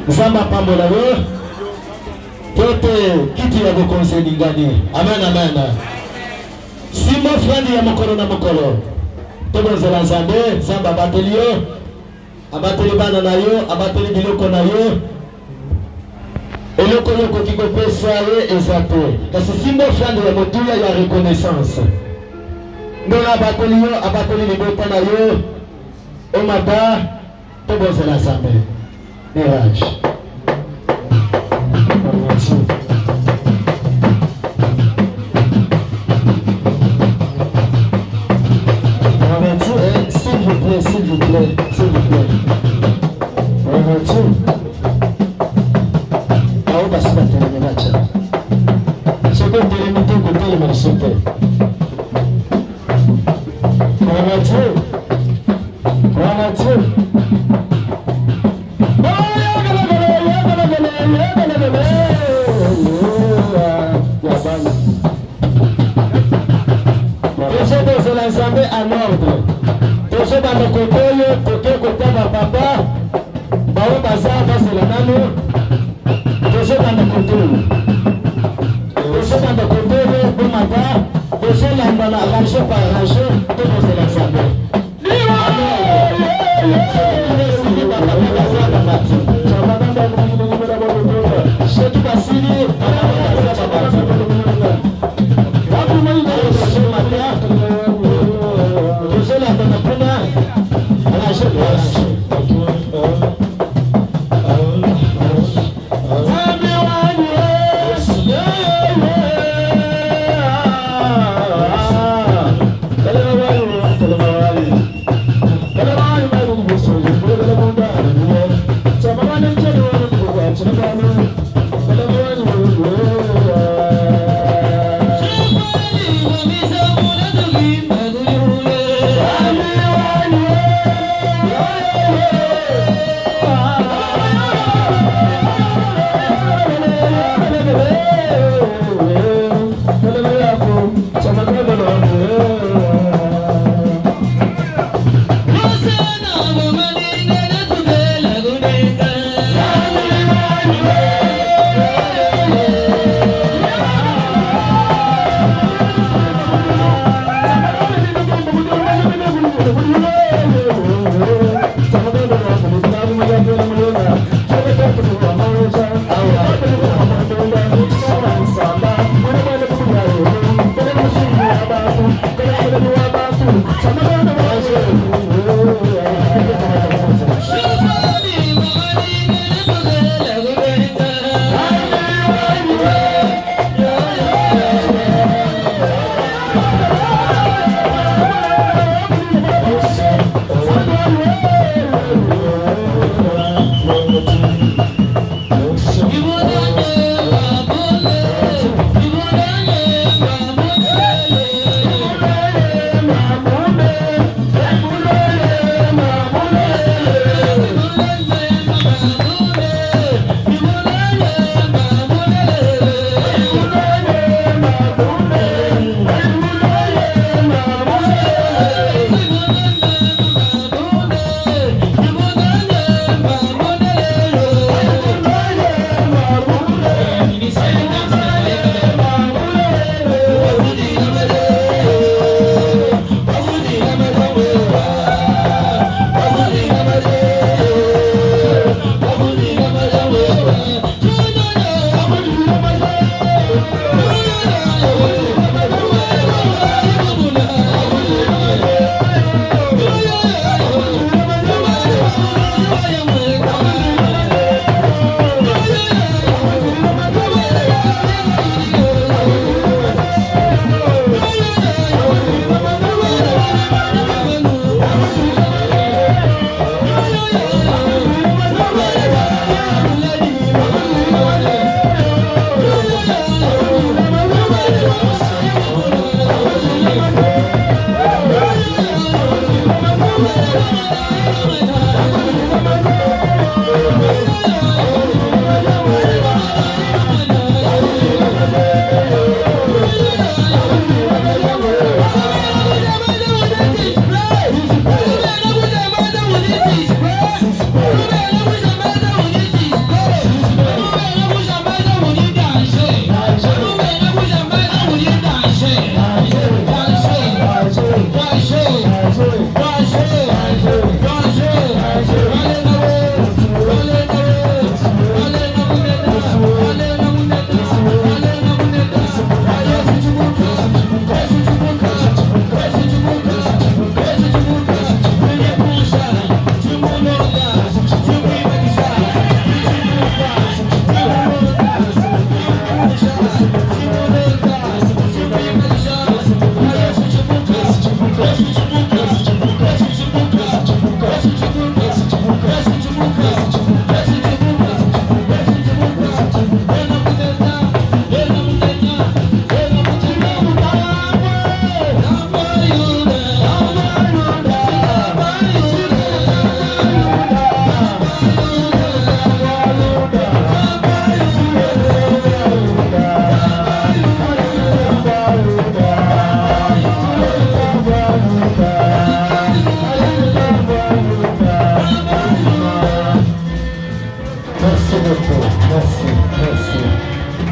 Nzambe apambola yo po ete kiti ya bokonzi eningani. Amen, amen. Simba ofrande ya mokolo na mokolo. Tobonzela Nzambe, Nzambe abateli yo, abateli bana na yo, abateli biloko na yo. Eloko oyo okoki kopesa ye eza te, kasi simba ofrande ya motuya ya reconnaissance. Ndenge abateli yo, abateli libota na yo, omata tobonzela Nzambe. Mirage. S'il vous plaît, s'il vous plaît, s'il vous plaît. Bao basi batelemi batya. Soki otelemi te okotelema lisusu te. Tozobozela Nzambe en ordre. Tozobanda kote oyo toke kota bapapa baoyo baza bazela nano. Tozobanda kote oyo, tozobanda kote oyo, bomata tozolanda na range par range, tobozela Nzambe. Soki basili tozolanda na kuna range par range. beaucoup. Merci, merci.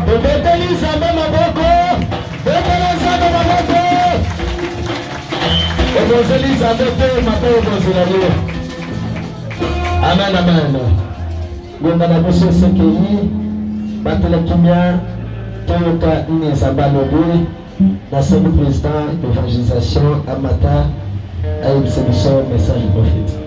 Tobeteli Nzambe maboko. Betela Nzambe maboko. Obozeli Nzambe te mabe obozela yo. Amen, amen. Ngonga na biso esekeli batela kimia toyoka nini Nzambe alobi. Nasengi président évangélisation amata ayebisa biso message prophétique.